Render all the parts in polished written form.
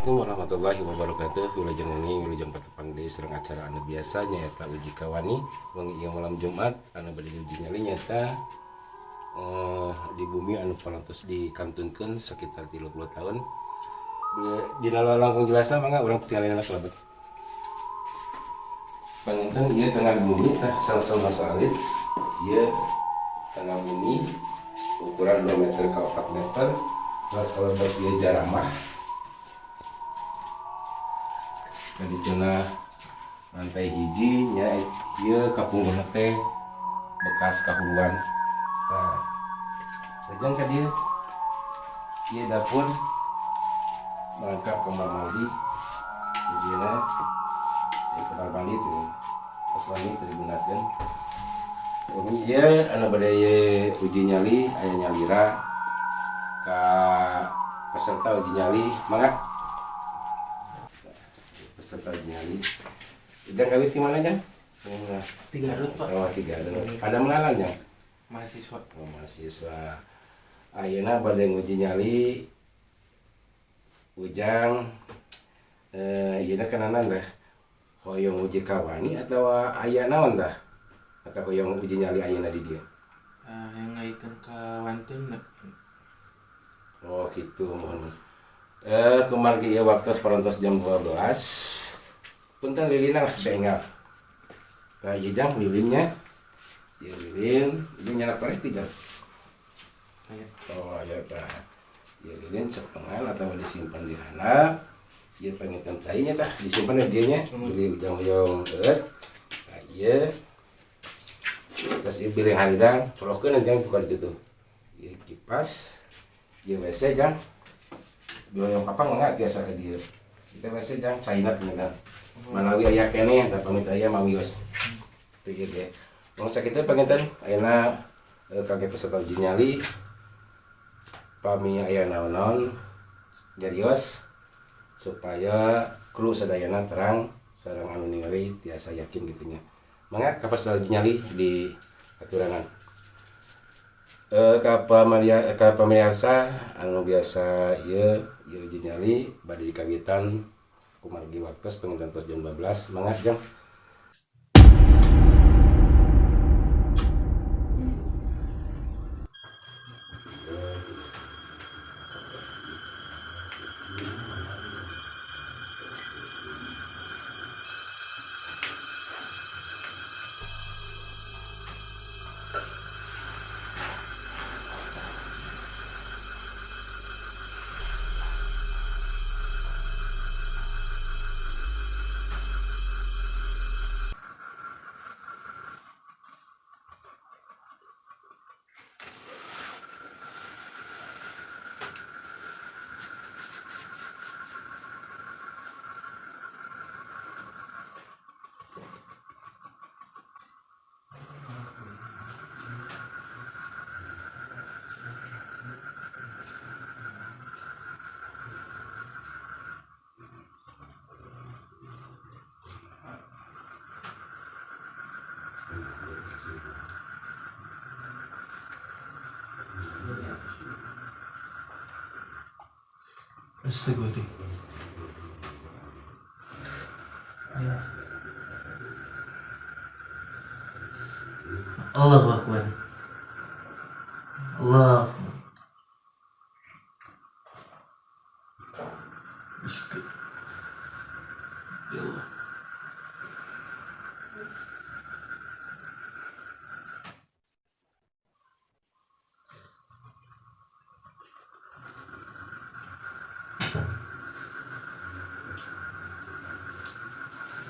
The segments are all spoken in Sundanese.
Assalamualaikum warahmatullahi wabarakatuh. Wilujeng wengi, wilujeng patepang deui sareng acara anu biasa, nyaeta uji kawani. Wengi ieu malam Jumat, anu bade diuji nyali nyaeta di bumi anu parantos dikantunkeun sekitar 30 tahun. Dina langkung jelasna, mangga urang tingalina kalebet. Panginten ieu tengah bumi tah, sama-sama alit. Ieu tengah bumi ukuran 2 meter ke 4 meter. Terus kalebet ieu jaramah. Kadituna lantai hiji nya, ieu kapungkurna teh bekas kahuluan. Tah. Lajeng ka dieu, ieu dapur merangkap kamar mandi. Di dieu kamar mandi tuh. Pas lami teu digunakeun. Ieu anu bade uji nyali aya nyalira ka peserta uji nyali, mangga. Peserta uji nyali. Ujang kawit di mana, Jang? Ti Garut, Pak. Oh, ti Garut. Ada melalang, Jang? Mahasiswa. Oh, mahasiswa. Ayeuna bade nguji nyali Ujang, ieu kenalan teh hoyong uji kawani atau aya naon tah? Atau hoyong uji nyali ayeuna di dieu? Yang ngaikeun ka wantun. Oh gitu, mohon. Kumargi ieu waktu parantos jam 12. Punten, lilina lah saenggal. Tah, ieu, Jang, lilinnya. Ieu lilin, ieu nyala korek ti, Jang. Aya. Oh, aya tah. Ieu lilin cepengan atau disimpan di handap. Ieu panginten cainya tah disimpan di dieu nya. Beli Ujang hoyong eueut. Tah, ieu. Terus ieu bilih haridang, colokeun, Jang, buka di ditu. Ieu kipas. Ieu WC, Jang. Hoyong kapang mangga tiasa ka dieu. Kita WC, Jang, caina panginten. Manawi aya keneh tah, pamit aya mawios. Teu ieu ge. Mung sakitu panginten ayeuna kangge peserta uji nyali. Pami aya naon-naon jarios supaya kru sadayana terang sareng anu ningali tiasa yakin gitu nya. Mangga ka peserta uji nyali di aturangan. Ka pamirsa anu biasa, ieu ieu uji nyali bade dikawitan kumargi waktos panginten tos jam 12. Mangga, Jang. Astagfirullah. Ya. Allahu Akbar. Allah. Astaga. Ya Allah.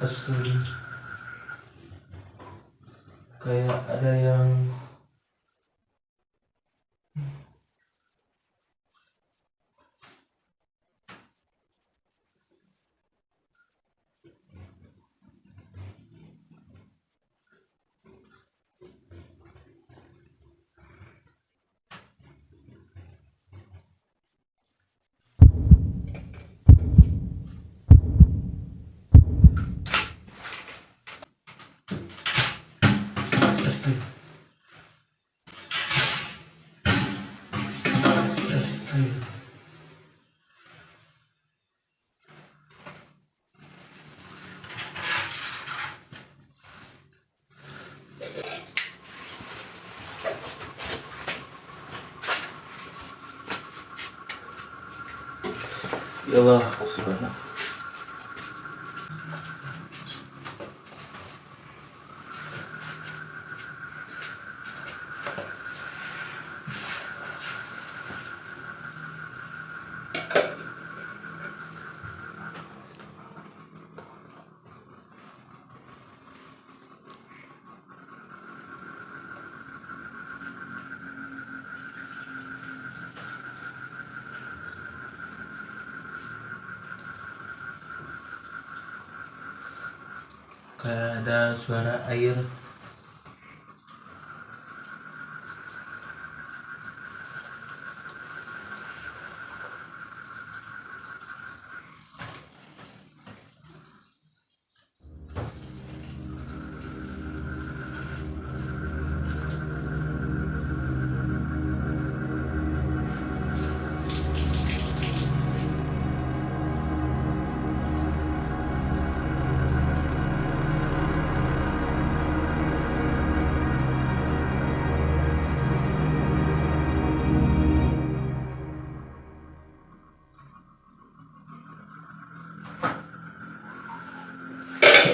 Astaga. Kayak ada yang. Astaga. Ya Allah, subhanallah. Kayak ada suara air.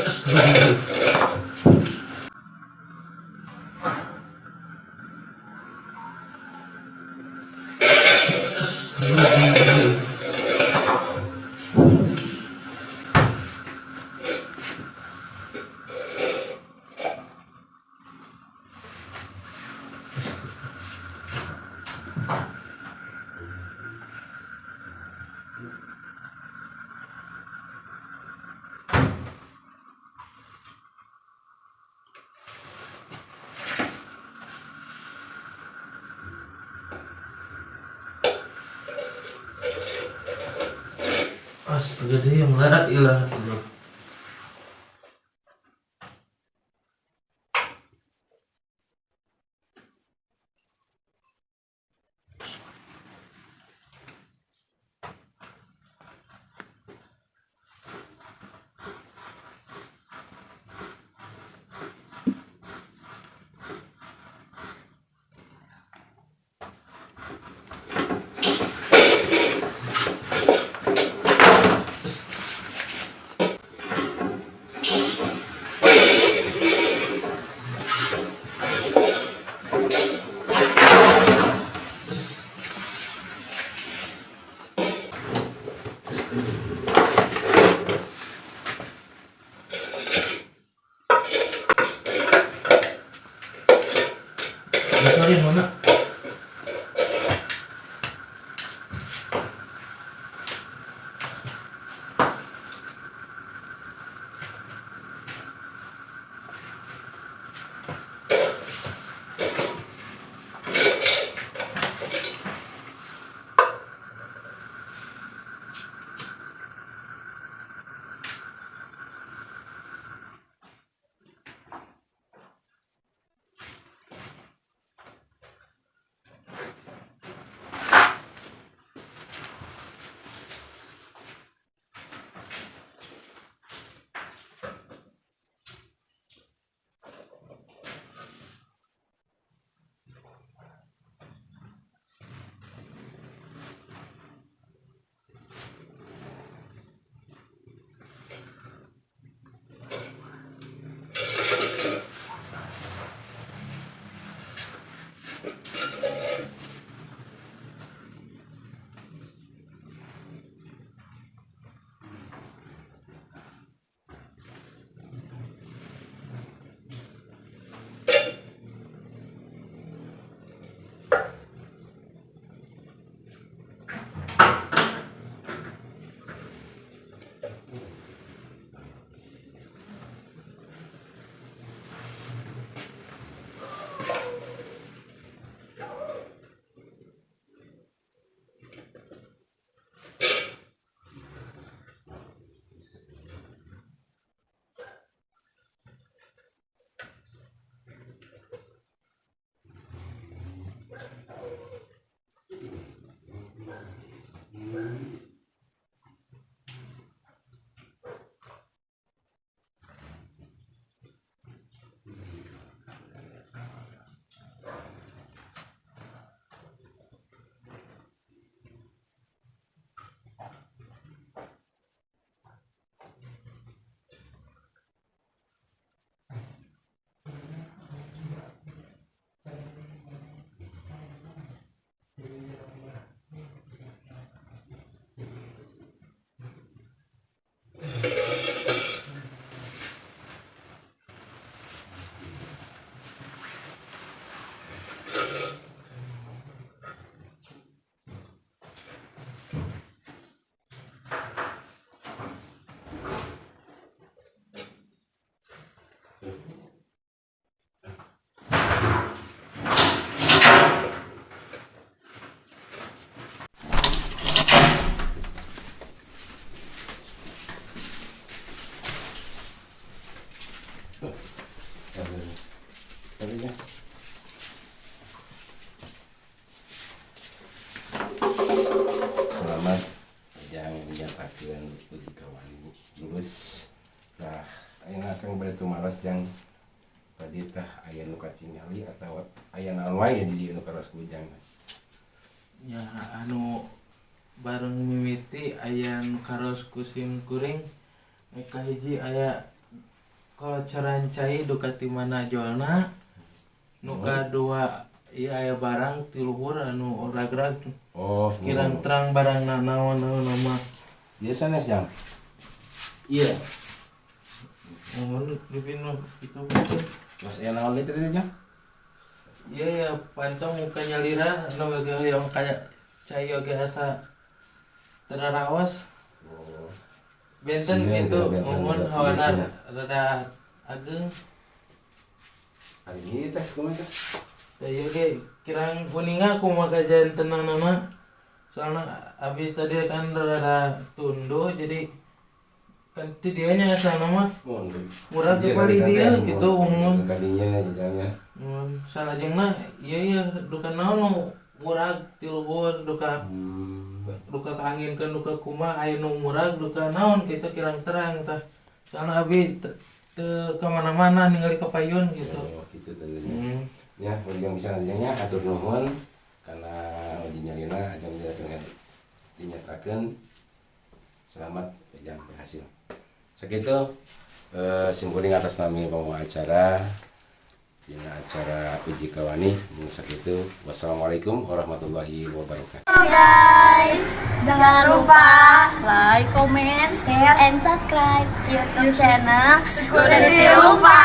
Astagfirullah. Astagfirullah. Astagfirullahaladzim, la ilaha illallah. Bagus. Nah, ayeuna Akang bade tumaros, Jang. Tadi tah aya nu katingali atau aya naon wae di dieu nu karaos ku Ujang? Ya, anu bareng mimiti aya nu karaos ku sim kuring. Kahiji aya kolocoran cai duka ti mana jolna. Nu kadua ieu aya barang ti luhur anu ragrag. Kirang terang barang naon naon nama. Biasa nes, Jang. Iya. Mohon dipinu itu. Mas, aya naon deui tadi, Jang? Iya ya, pantau muka nyalira anu yang kayak cai oge asa teraraos. Benten Sieun, gitu, benten, muhun benten, hawana biasanya. Rada ageng. Hari ini teh kumaha teh? Da ieu ge kirang uninga kumaha kajantenanana. Soalna abi tadi kan rada tunduh, jadi kan ti dieu nya asalna mah. Mun Murah teh paling dia gitu, umum. Kadinya jadinya. Mun salajengna ieu ya duka naon nu murag ti luhur, duka duka kaanginkeun, duka kumaha, aya nu murag duka naon kitu, kirang terang tah. Soalna abi teu ka mana-mana ningali ka payun gitu. Oh, gitu tadinya. Ya, yang bisa nantinya hatur nuhun karena uji nyalina ajang dinyatakan dinyatakan selamat, Ujang berhasil. Segitu simkuring atas nami pembawa acara dina acara uji kawani mung sakitu. Wassalamualaikum warahmatullahi wabarakatuh. Halo guys, jangan lupa like, comment, share, and subscribe YouTube channel Security Lupa.